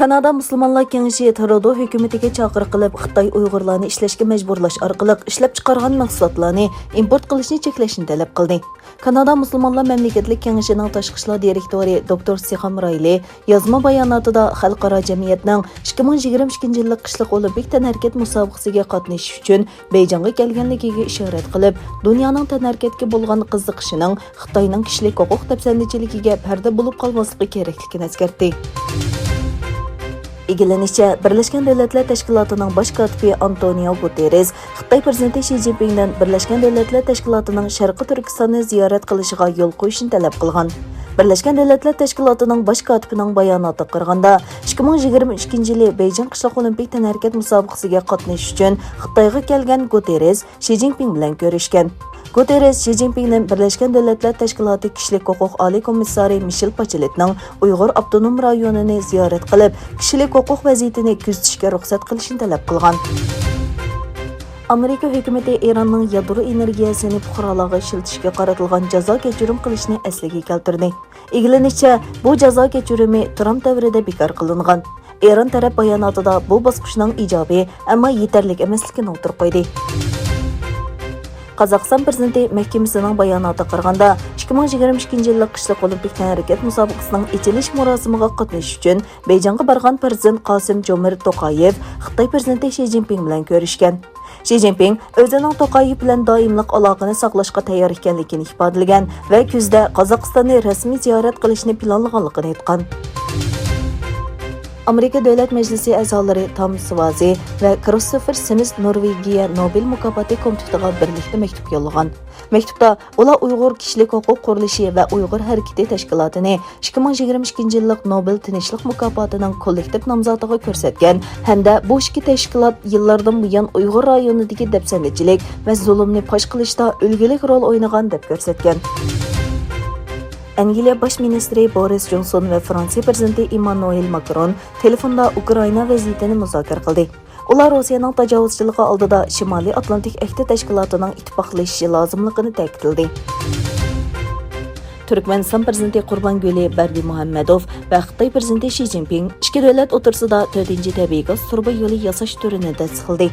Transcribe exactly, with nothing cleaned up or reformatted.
كانادا مۇسۇلمانلار كېڭىشى ترۇدو ھۆكۈمىتىگە چاقىرىق قىلىپ، خىتاي ئۇيغۇرلارنى ئىشلەشكە مەجبۇرلاش ئارقىلىق ئىشلەپچىقارغان مەھسۇلاتلارنى ئىمپورت قىلىشنى چەكلەشنى تەلەپ قىلدى. كانادا مۇسۇلمانلار مەملىكەتلىك كېڭىشىنىڭ تاشقى ئىشلار دىرېكتورى دوكتور سىخام رايلى يازما باياناتىدا خەلقئارا جەمئىيەتنىڭ ئىككى مىڭ يىگىرمە ئىككىنچى يىللىق قىشلىق ئولىمپىك تەنھەرىكەت مۇسابىقىسىگە قاتنىشىش ئۈچۈن بېيجىڭغا كەلگەنلىكىگە ئىشارەت قىلىپ، دۇنيانىڭ تەنھەرىكەتكە بولغان قىزىقىشىنىڭ خىتاينىڭ كىشىلىك ھوقۇق دەپسەندىچىلىكىگە پەردە بولۇپ قالماسلىقى كېرەكلىكىنى ئەسكەرتتى. ئىگىلىنىشىچە، بىرلەشكەن دۆلەتلەر تەشكىلاتىنىڭ باش كاتىپى ئانتونىئو گۇتېررېس خىتاي پىرېزىدېنتى شى جىنپىڭدىن بىرلەشكەن دۆلەتلەر تەشكىلاتىنىڭ شەرقىي تۈركىستاننى زىيارەت قىلىشىغا يول قويۇشنى تەلەپ قىلغان. بىرلەشكەن دۆلەتلەر تەشكىلاتىنىڭ باش كاتىپىنىڭ باياناتىغا قارىغاندا، ئىككى مىڭ يىگىرمە ئۈچىنچى يىلى بېيجىڭ قىشلىق ئولىمپىك تەنھەرىكەت مۇسابىقىسىگە قاتنىشىش ئۈچۈن خىتايغا كەلگەن گۇتېررېس شى جىنپىڭ بىلەن كۆرۈشكەن. گۇتېررېس شى جىنپىڭدىن بىرلەشكەن دۆلەتلەر تەشكىلاتى كىشىلىك ھوقۇق ئالىي كومىسسارى مىشېل باچېلېتنىڭ ئۇيغۇر ئاپتونوم رايونىنى زىيارەت قىلىپ، كىشىلىك ھوقۇق ۋەزىيىتىنى كۆزىتىشكە رۇخسەت قىلىشنى تەلەپ قىلغان. ئامېرىكا ھۆكۈمىتى ئىراننىڭ يادرو ئېنېرگىيەسىنى پۇقرالارغا ئىشلىتىشكە قارىتىلغان جازا كەچۈرۈم قىلىشنى ئەسلىگە كەلتۈردى. ئىگىلىنىشىچە، بۇ جازا كەچۈرۈمى ترامپ دەۋرىدە بىكار قىلىنغان. ئىران تەرەپ باياناتىدا بۇ باسقۇچنىڭ ئىجابىي، ئەمما يېتەرلىك ئەمەسلىكىنى ئوتتۇرىغا قويدى. قازاقىستان پىرېزىدېنتى مەھكىمىسىنىڭ باياناتىغا قارىغاندا، ئىككى مىڭ يىگىرمە ئىككىنچى يىللىق قىشلىق ئولىمپىك تەنھەرىكەت مۇسابىقىسىنىڭ ئېچىلىش مۇراسىمىغا قاتنىشىش ئۈچۈن بېيجىڭغا بارغان پىرېزىدېنت قاسىم جومېرت توقايېۋ خىتاي پىرېزىدېنتى شى جىنپىڭ بىلەن كۆرۈشكەن. شى جىنپىڭ ئۆزىنىڭ توقايېۋ بىلەن دائىملىق ئالاقىنى ساقلاشقا تەييار ئىكەنلىكىنى ئىپادىلىگەن ۋە كۈزدە قازاقىستاننى رەسمىي زىيارەت قىلىشنى پىلانلىغانلىقىنى ئېيتقان. ئامېرىكا دۆلەت مەجلىسى ئەزالىرى تام سۋازى ۋە كىرىستوفېر سىمىس نورۋېگىيە نوبېل مۇكاپاتى كومىتېتىغا بىرلىكتە مەكتۇپ يوللىغان. مەكتۇپتا ئۇلار ئۇيغۇر كىشىلىك ھوقۇق قۇرۇلۇشى ۋە ئۇيغۇر ھەرىكىتى تەشكىلاتىنى ئىككى مىڭ يىگىرمە ئىككىنچى يىللىق نوبېل تىنچلىق مۇكاپاتىنىڭ كوللېكتىپ نامزاتىغا كۆرسەتكەن ھەمدە بۇ ئىككى تەشكىلات يىللاردىن بۇيان ئۇيغۇر رايونىدىكى دەپسەندىچىلىك ۋە زۇلۇمنى پاش قىلىشتا ئۈلگىلىك رول ئوينىغان دەپ كۆرسەتكەن. ئەنگلىيە باش مىنىستىرى بورىس جونسون ۋە فرانسىيە پىرېزىدېنتى ئىممانۇئېل ماكرون تېلېفوندا ئۇكرائىنا ۋەزىيىتىنى مۇزاكىرە قىلدى. ئۇلار روسىيەنىڭ تاجاۋۇزچىلىقى ئالدىدا شىمالىي ئاتلانتىك ئەھدى تەشكىلاتىنىڭ ئىتتىپاقلىشىشى لازىملىقىنى تەكىتلىدى. تۈركمەنىستان پىرېزىدېنتى قۇربانگۈلى بەردىمۇھەممەدوف ۋە خىتاي پىرېزىدېنتى شى جىنپىڭ ئىككى دۆلەت ئوتتۇرىسىدا تۆتىنچى تەبىئىي گاز تۇرۇبا يولى ياساش تۈرىنى تەستىقلىدى.